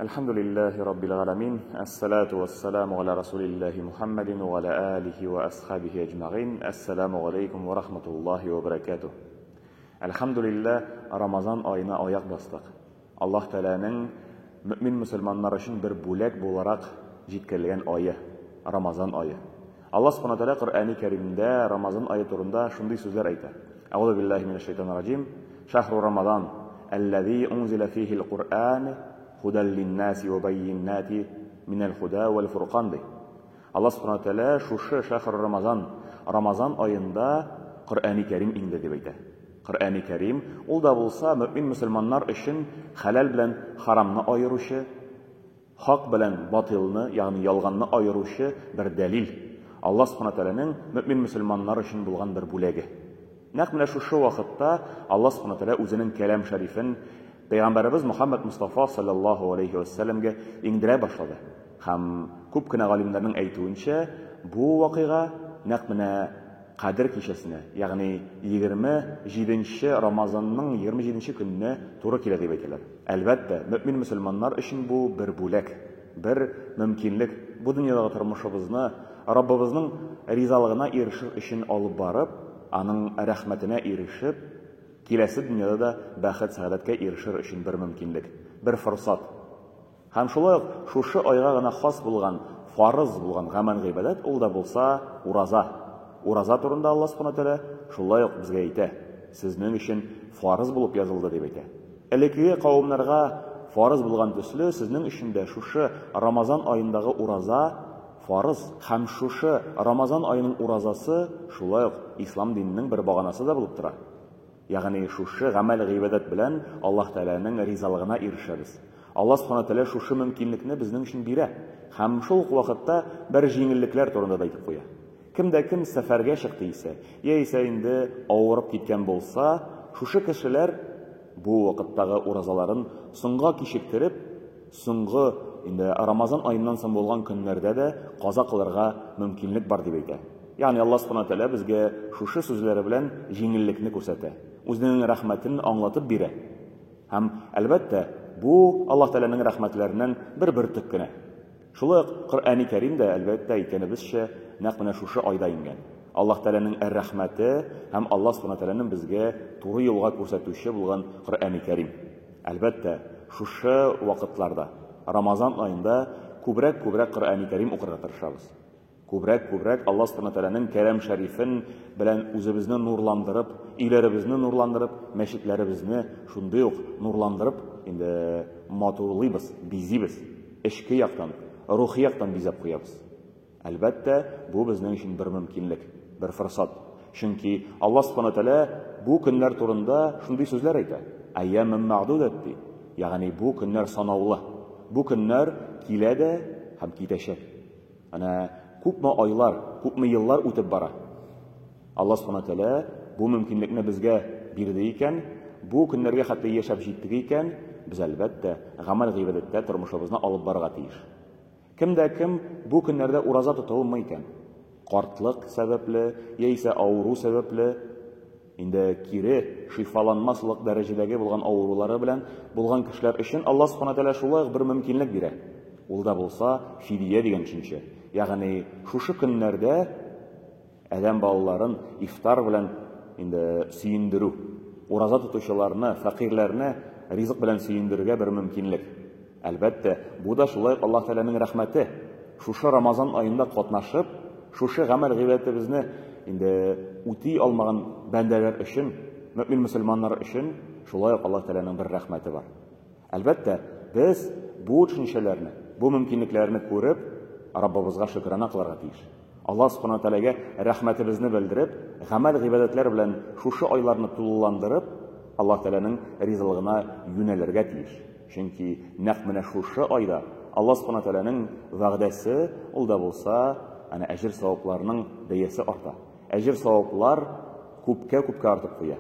Әлхәмдүлилләһи раббил галәмин, әссәлату вәссәламу галә расулилләһи Мухаммадин ва галә алихи ва асхабихи әҗмәгыйн. Әссәламу галәйкүм ва рахматуллаһи ва баракатуһ. Әлхәмдүлилләһ, Рамазан аена аяк бастык. Аллаһ Тәгаләнең мөэмин мөселманнар өчен бер бүләк буларак җиткерелгән ае, Рамазан ае. Аллаһ Субхана Тәгалә Коръәни Кәримдә Рамазан ае турында шундый сүзләр әйтә. Әгъузу биллаһи минәш шайтанир раҗим. Шәһру Рамазан, әлләзи унзилә фихил Куръан һудәл линнаси ва баййиннати минәл һуда вәл фуркан ди. Аллаһ Субхана Тәгалә шушы шәһру Рамазан, Рамазан аенда Коръәни Кәрим иңде дип әйтә. Коръәни Кәрим, ул да булса мөэмин мөселманнар өчен хәләл белән харамны аеручы, Хак белән батыйлны, ягъни ялганны аеручы бер дәлил, Аллаһ Сүбхәнәһү вә Тәгаләнең мөэмин-мөселманнар өчен булган бер бүләге. Нәкъ менә шушы вакытта Аллаһ Сүбхәнәһү вә Тәгалә үзенең Кәлам Шәрифен Пәйгамбәребез Мөхәммәд Мостафа салләллаһу галәйһи вә сәлләмгә иңдерә башлады. Һәм күп кенә галимнәрнең әйтүенчә, бу вакыйга нәкъ менә Кадер кичәсенә, ягъни 27 нче Рамазанның 27 нче көненә туры килә дип әйтәләр. Әлбәттә, мөэмин-мөселманнар өчен бу бер бүләк, бер мөмкинлек, бу дөньядагы тормышыбызны Раббыбызның ризалыгына ирешер өчен алып барып, Аның рәхмәтенә ирешеп, киләсе дөньяда да бәхет-сәгадәткә ирешер өчен бер мөмкинлек, бер форсат. Һәм шулай ук шушы айга гына хас булган фарыз булган гамәл-гыйбадәт, ул да булса ураза. Ураза турында Аллаһ Субхана Тәгалә шулай ук безгә әйтә, сезнең өчен фарыз булып язылды дип әйтә. Элеккеге кавемнәргә фарыз булган төсле, сезнең өчен дә шушы Рамазан аендагы ураза фарыз. Һәм шушы Рамазан аеның уразасы шулай ук ислам диненең бер баганасы да булып тора. Ягъни шушы гамәл-гыйбадәт белән Аллаһ Тәгаләнең ризалыгына ирешәбез. Аллаһ Субхана Тәгалә шушы мөмкинлекне безнең өчен бирә һәм шул ук вакытта бер җиңеллекләр турында да әйтеп куя. Кем дә кем сәфәргә чыкты исә, яисә инде авырып киткән булса, шушы кешеләр бу вакыттагы уразаларын соңга кичектереп, соңгы, инде Рамазан аеннан соң булган көннәрдә дә каза кылырга мөмкинлек бар дип әйтә. Ягъни Аллаһ Субхана Тәгалә безгә шушы сүзләре белән җиңеллекне күрсәтә, үзенең рәхмәтен аңлатып бирә. Һәм, әлбәттә, бу Аллаһ Тәгаләнең рәхмәтләреннән бер бөртек кенә. Шулай ук Коръәни Кәрим дә, әлбәттә, әйткәнебезчә, нәкъ менә шушы айда иңгән. Аллаһ Тәгаләнең рәхмәте һәм Аллаһ Субхана Тәгаләнең безгә туры юлга күрсәтүче булган Коръәни Кәрим. Әлбәттә, шушы вакытларда, Рамазан аенда күбрәк-күбрәк Коръәни Кәрим укырга тырышабыз. Күбрәк-күбрәк Аллаһ Субхана Тәгаләнең Кәрам Шәрифен белән үзебезне нурландырып, өйләребезне нурландырып, мәчетләребезне шундый ук нурландырып, инде матурлыйбыз, бизибез. Эчке яктан, рухи яктан бизәп куябыз. Әлбәттә, бу безнең өчен бер мөмкинлек, бер форсат. Чөнки Аллаһ Субхана Тәгалә бу көннәр турында шундый сүзләр әйтә. Әйямым мәгъдудат ди. Ягъни бу көннәр санаулы. Бу көннәр килә дә һәм китәчәк. Әнә күпме айлар, күпме еллар үтеп бара. Алла Субхана Тәгалә бу мөмкинлекне безгә бирде икән, бу көннәргә хәтле яшәп җиттек икән, без әлбәттә гамәл-гыйбадәттә тормышыбызны алып барырга тиеш. Кем дә кем бу көннәрдә ураза тота алмый икән, картлык сәбәпле яисә авыру сәбәпле, Инде кире шифаланмаслык дәрәҗәдәге булган авырулары белән булган кешеләр өчен Аллаһ Субхана Тәгалә шулай ук бер мөмкинлек бирә. Ул да булса фидия дигән төшенчә. Ягъни шушы көннәрдә адәм балаларын ифтар белән инде сөендерү, ураза тотучыларны, фәкыйрьләрне ризык белән сөендерергә бер мөмкинлек. Әлбәттә, бу да шулай ук Аллаһ Тәгаләнең рәхмәте. Шушы Рамазан аенда катнашып, шушы гамәл-гыйбадәтебезне инде үти алмаган бәндәләр өчен, мөэмин-мөселманнар өчен шулай ук Аллаһ Тәгаләнең бер рәхмәте бар. Әлбәттә, без бу төшенчәләрне, бу мөмкинлекләрне күреп, Раббыбызга шөкрана кылырга тиеш. Аллаһ Субхана Тәгаләгә рәхмәтебезне белдереп, гамәл-гыйбадәтләр белән шушы айларны тулыландырып, Аллаһ Тәгаләнең ризалыгына юнәлергә тиеш. Чөнки нәкъ менә шушы айда Аллаһ Субхана Тәгаләнең вәгъдәсе, ул да булса, әнә әҗер-савапларның бәясе арта. Әҗер-саваплар күпкә-күпкә артып куя.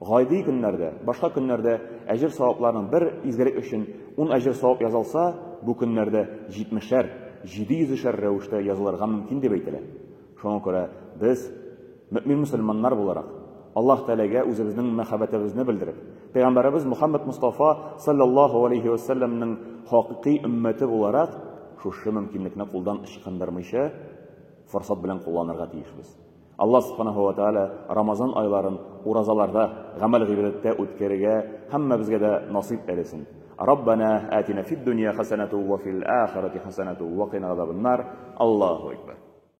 Гади көннәрдә, башка көннәрдә әҗер-савапларның бер изгелек өчен ун әҗер-савап язылса, бу көннәрдә җитмешәр, җиде йөзешәр рәвештә язылырга мөмкин дип әйтелә. Шуңа күрә без, мөэмин-мөселманнар буларак, Аллаһ Тәгаләгә үзебезнең мәхәббәтебезне белдереп, Пәйгамбәребез Мухаммад Мустафа саллаллаһу алейхи ва сәлләмнең хакыйкый өммәте буларак, шушы мөмкинлекне кулдан ычкындырмыйча, форсат белән кулланырга тиешбез. Аллаһ Субханаһу ва Тааля Рамазан айларын уразаларда, гамәл-гыйбадәттә үткәрергә һәммәбезгә дә насыйп әйләсен. Раббана атина фид дөнья хәсәнәту ва фил ахирати хәсәнәту ва кина газабаннар. Аллаһу акбар.